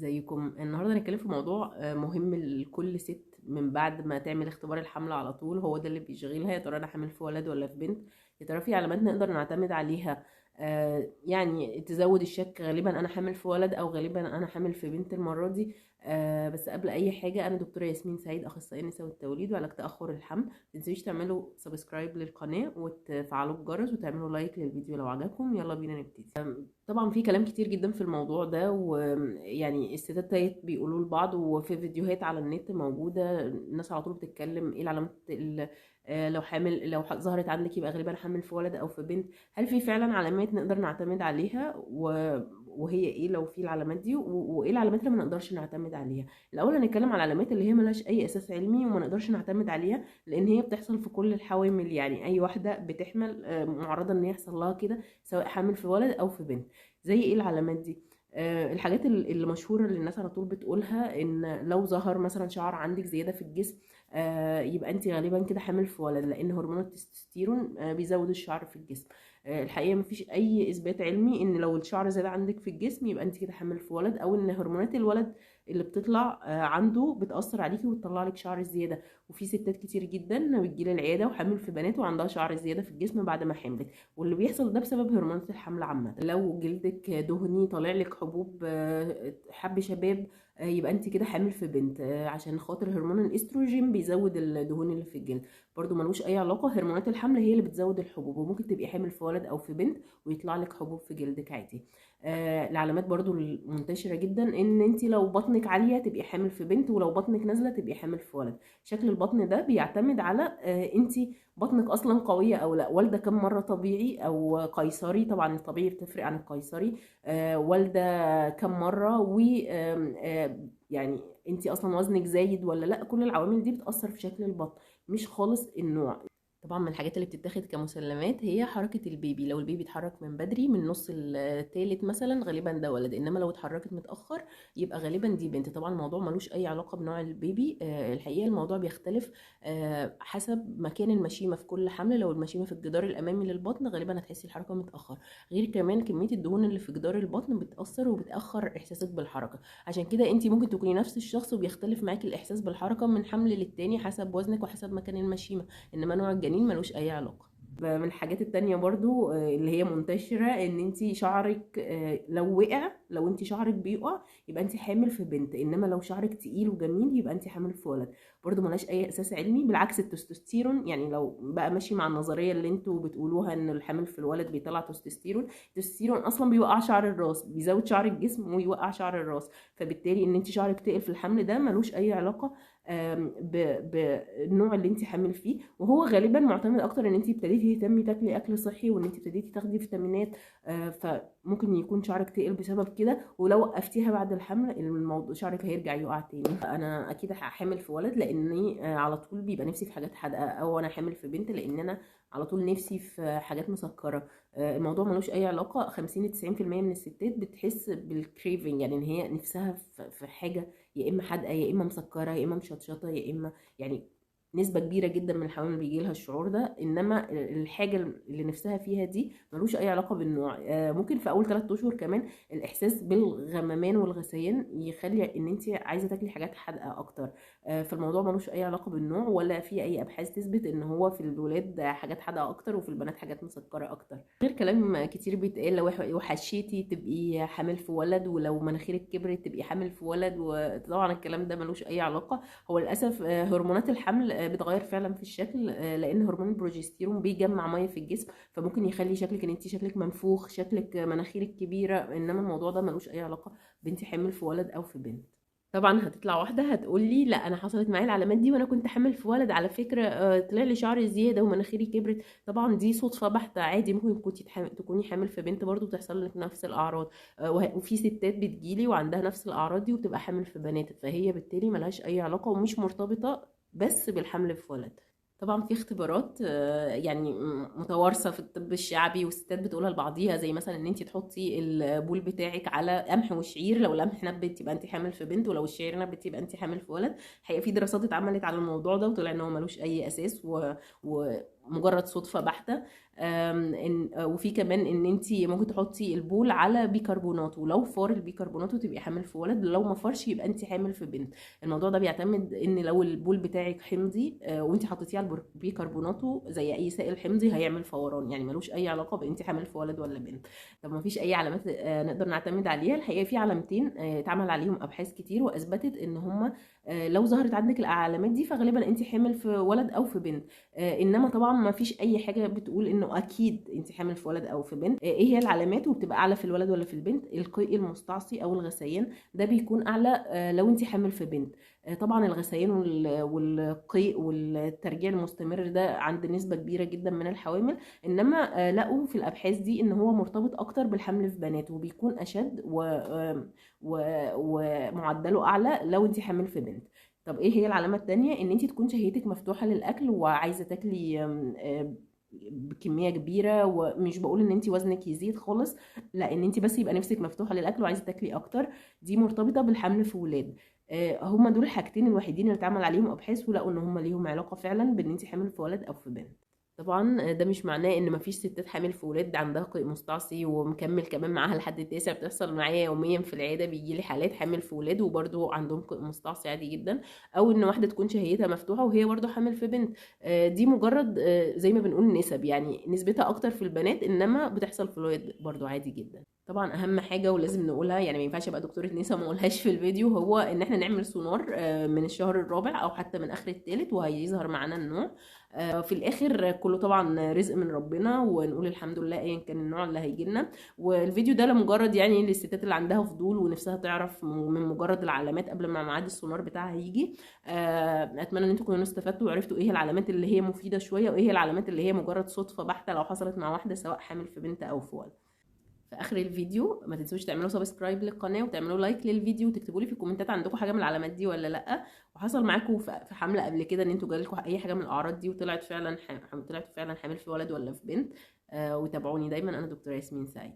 ازيكم؟ النهارده هنتكلم في موضوع مهم لكل ست من بعد ما تعمل اختبار الحمل على طول. هو ده اللي بيشغلها، يا ترى انا حامل في ولد ولا في بنت؟ يا ترى في علامات نقدر نعتمد عليها يعني تزود الشك غالبا انا حامل في ولد او غالبا انا حامل في بنت المرة دي. بس قبل اي حاجة، انا دكتورة ياسمين سعيد، اخصائية نساء والتوليد وعلاج تاخر الحمل. متنسوش تعملوا subscribe للقناة وتفعلوا الجرس وتعملوا like للفيديو لو عجبكم. يلا بينا نبتدي. طبعا في كلام كتير جدا في الموضوع ده، ويعني الستات بيقولوا لبعض، وفي فيديوهات على النت موجودة الناس على طول بتتكلم ايه العلامات لو حامل، لو ظهرت عندك يبقى غالبا حامل في ولد او في بنت. هل في فعلا علامات نقدر نعتمد عليها؟ وهي ايه لو في العلامات دي، وايه العلامات اللي ما نقدرش نعتمد عليها؟ الاول هنتكلم على العلامات اللي هي ملهاش اي اساس علمي وما نقدرش نعتمد عليها، لان هي بتحصل في كل الحوامل. يعني اي واحدة بتحمل معرضه ان يحصل لها كده، سواء حامل في ولد او في بنت. زي ايه العلامات دي؟ الحاجات اللي مشهورة اللي الناس على طول بتقولها، ان لو ظهر مثلا شعر عندك زيادة في الجسم، يبقى انت غالبا كده حامل في ولد، لان هرمون التستوستيرون بيزود الشعر في الجسم. الحقيقة مفيش اي اثبات علمي ان لو الشعر زاد عندك في الجسم يبقى انت كده حامل في ولد، او ان هرمونات الولد اللي بتطلع عنده بتاثر عليكي وتطلع لك شعر زيادة. وفي ستات كتير جدا بتجي العيادة وحامل في بنات وعندها شعر زيادة في الجسم بعد ما حملت، واللي بيحصل ده بسبب هرمونات الحمل عامة. لو جلدك دهني طالع لك حبوب حب شباب، يبقى انت كده حامل في بنت، عشان خاطر هرمون الاستروجين بيزود الدهون اللي في الجلد. برضو ملوش اي علاقة، هرمونات الحمل هي اللي بتزود الحبوب، وممكن تبقي حامل في ولد او في بنت ويطلع لك حبوب في جلدك عادي. العلامات برضو المنتشرة جدا ان انت لو بطنك عالية تبقي حامل في بنت، ولو بطنك نازله تبقي حامل في ولد. شكل البطن ده بيعتمد على انت بطنك اصلا قوية او لا، والده كم مرة طبيعي او قيصري، طبعا الطبيعي بتفرق عن القيصري، والده كم مرة، و يعني انت اصلا وزنك زايد ولا لا. كل العوامل دي بتاثر في شكل البطن، مش خالص النوع. طبعا من الحاجات اللي بتتاخد كمسلمات هي حركة البيبي. لو البيبي اتحرك من بدري من نص التالت مثلا غالبا ده ولد، انما لو اتحركت متأخر يبقى غالبا دي بنت. طبعا الموضوع ملوش اي علاقة بنوع البيبي. الحقيقة الموضوع بيختلف حسب مكان المشيمة في كل حمل. لو المشيمة في الجدار الامامي للبطن غالبا هتحسي الحركة متأخر، غير كمان كمية الدهون اللي في جدار البطن بتأثر وبتأخر احساسك بالحركة. عشان كده انت ممكن تكوني نفس الشخص وبيختلف معاكي الاحساس بالحركة من حمل للتاني حسب وزنك وحسب مكان المشيمة، انما نوع الجنين ملوش اي علاقة. من الحاجات التانية برضو اللي هي منتشرة ان انتي شعرك لو وقع، لو انتي شعرك بيقع يبقى انتي حامل في بنت، انما لو شعرك تقيل وجميل يبقى انتي حامل في ولد. برضو ملهاش اي اساس علمي، بالعكس التستوستيرون، يعني لو بقى ماشي مع النظرية اللي انتوا بتقولوها ان الحامل في الولد بيطلع تستوستيرون، التستوستيرون اصلا بيوقع شعر الراس، بيزود شعر الجسم ويوقع شعر الراس، فبالتالي ان انتي شعرك تقل في الحمل ده ملوش اي علاقة بالنوع اللي انت حامل فيه. وهو غالبا معتمد اكتر ان انت ابتديتي تهتمي تاكلي اكل صحي، وان انت ابتديتي تاخدي فيتامينات، فممكن يكون شعرك تقل بسبب كده، ولو وقفتيها بعد الحمل الموضوع شعرك هيرجع يقع تاني. انا اكيد حامل في ولد لاني على طول بيبقى نفسي في حاجات حادقه، او انا حامل في بنت لان انا على طول نفسي في حاجات مسكره. الموضوع ملوش اي علاقة. 50 ل 90% من الستات بتحس بال craving، يعني ان هي نفسها في حاجة يا اما حادقه يا اما مسكره يا اما مشطشطه، يا اما يعني نسبة كبيرة جدا من الحوامل بيجي لها الشعور ده، انما الحاجة اللي نفسها فيها دي ملوش اي علاقة بالنوع. ممكن في اول 3 اشهر كمان الاحساس بالغممان والغثيان يخلي ان انت عايزة تاكلي حاجات حادقة اكتر. فالموضوع ملوش اي علاقة بالنوع، ولا في اي ابحاث تثبت ان هو في الولاد حاجات حادقة اكتر وفي البنات حاجات مسكرة اكتر. غير كلام كتير بيتقال لو وحشيتي تبقي حامل في ولد، ولو مناخيرك كبرت تبقي حامل في ولد، وطبعا الكلام ده ملوش اي علاقة. هو للاسف هرمونات الحمل بتغير فعلا في الشكل، لان هرمون البروجستيرون بيجمع مية في الجسم، فممكن يخلي شكلك ان انت شكلك منفوخ، شكلك مناخيرك كبيرة، انما الموضوع ده ملوش اي علاقة بنتي حامل في ولد او في بنت. طبعا هتطلع واحدة هتقول لي لا انا حصلت معايا العلامات دي وانا كنت حامل في ولد على فكرة، طلع لي شعر زيادة ومناخيري كبرت. طبعا دي صدفة بحته، عادي ممكن كنتي تكوني حامل في بنت برضو وتحصل لك نفس الاعراض. وفي ستات بتجيلي وعندها نفس الاعراض دي وبتبقى حامل في بنات، فهي بالتالي ملهاش اي علاقة ومش مرتبطة بس بالحمل في ولد. طبعا في اختبارات يعني متوارثه في الطب الشعبي والستات بتقولها لبعضيها، زي مثلا ان انت تحطي البول بتاعك على قمح وشعير، لو القمح نبت يبقى انت حامل في بنت، ولو الشعير نبت يبقى انت حامل في ولد. الحقيقة في دراسات اتعملت على الموضوع ده وطلع ان هو ملوش اي اساس مجرد صدفة بحته. وفي كمان ان انت ممكن تحطي البول على بيكربونات، ولو فار البيكربونات وتبقي حامل في ولد، لو ما فارش يبقى انت حامل في بنت. الموضوع ده بيعتمد ان لو البول بتاعك حمضي وانت حطيتيه على البيكربوناتو زي اي سائل حمضي هيعمل فوران، يعني ملوش اي علاقة بانت حامل في ولد ولا بنت. طب ما فيش اي علامات نقدر نعتمد عليها؟ الحقيقة في علامتين اتعمل عليهم ابحاث كتير واثبتت ان هما لو ظهرت عندك العلامات دي فغالبا انت حامل في ولد او في بنت. انما طبعا ما فيش اي حاجة بتقول انه اكيد انت حامل في ولد او في بنت. ايه هي العلامات وبتبقى اعلى في الولد ولا في البنت؟ القيء المستعصي او الغثيان ده بيكون اعلى لو انت حامل في بنت. طبعا الغثيان والقيء والترجيع المستمر ده عند نسبه كبيرة جدا من الحوامل، انما لقوا في الابحاث دي ان هو مرتبط اكتر بالحمل في بنات، وبيكون اشد ومعدله اعلى لو انت حامل في بنت. طب ايه هي العلامة التانية؟ ان انت تكون شهيتك مفتوحة للاكل وعايزه تاكلي بكمية كبيرة، ومش بقول ان انت وزنك يزيد خالص، لا، ان انت بس يبقى نفسك مفتوحة للاكل وعايزه تاكلي اكتر، دي مرتبطة بالحمل في ولاد. هما دول الحاجتين الوحيدين اللي اتعمل عليهم ابحاث ولقوا ان هما ليهم علاقة فعلا بان انت حامل في ولد او في بنت. طبعا ده مش معناه ان مفيش ستات حامل في ولاد عندها قيء مستعصي ومكمل كمان معاها لحد التاسع، بتحصل معايا يوميا في العيادة، بيجي لي حالات حامل في ولاد وبرده عندهم قيء مستعصي عادي جدا، او ان واحدة تكون شهيتها مفتوحة وهي برده حامل في بنت. دي مجرد زي ما بنقول نسب، يعني نسبتها اكتر في البنات، انما بتحصل في الولاد برده عادي جدا. طبعا اهم حاجة ولازم نقولها، يعني ما ينفعش ابقى دكتورة نسا ما اقولهاش في الفيديو، هو ان احنا نعمل سونار من الشهر الرابع او حتى من اخر الثالث وهيظهر معانا النوع. في الاخر كله طبعا رزق من ربنا، ونقول الحمد لله ايا كان النوع اللي هيجي لنا. والفيديو ده لمجرد يعني للستات اللي عندها فضول ونفسها تعرف من مجرد العلامات قبل ما ميعاد السونار بتاعها يجي. اتمنى ان انتم تكونوا استفدتوا وعرفتوا ايه العلامات اللي هي مفيدة شوية، وايه هي العلامات اللي هي مجرد صدفة بحته لو حصلت مع واحدة سواء حامل في بنت او في ولد. في اخر الفيديو ما تنسوش تعملوا subscribe للقناة وتعملوا like للفيديو، وتكتبوا لي في الكومنتات عندكم حاجة من العلامات دي ولا لا، وحصل معاكم في حمله قبل كده ان انتوا جالكم اي حاجة من الاعراض دي وطلعت فعلا طلعتوا فعلا حامل في ولد ولا في بنت. وتابعوني دايما، انا دكتورة ياسمين سعيد.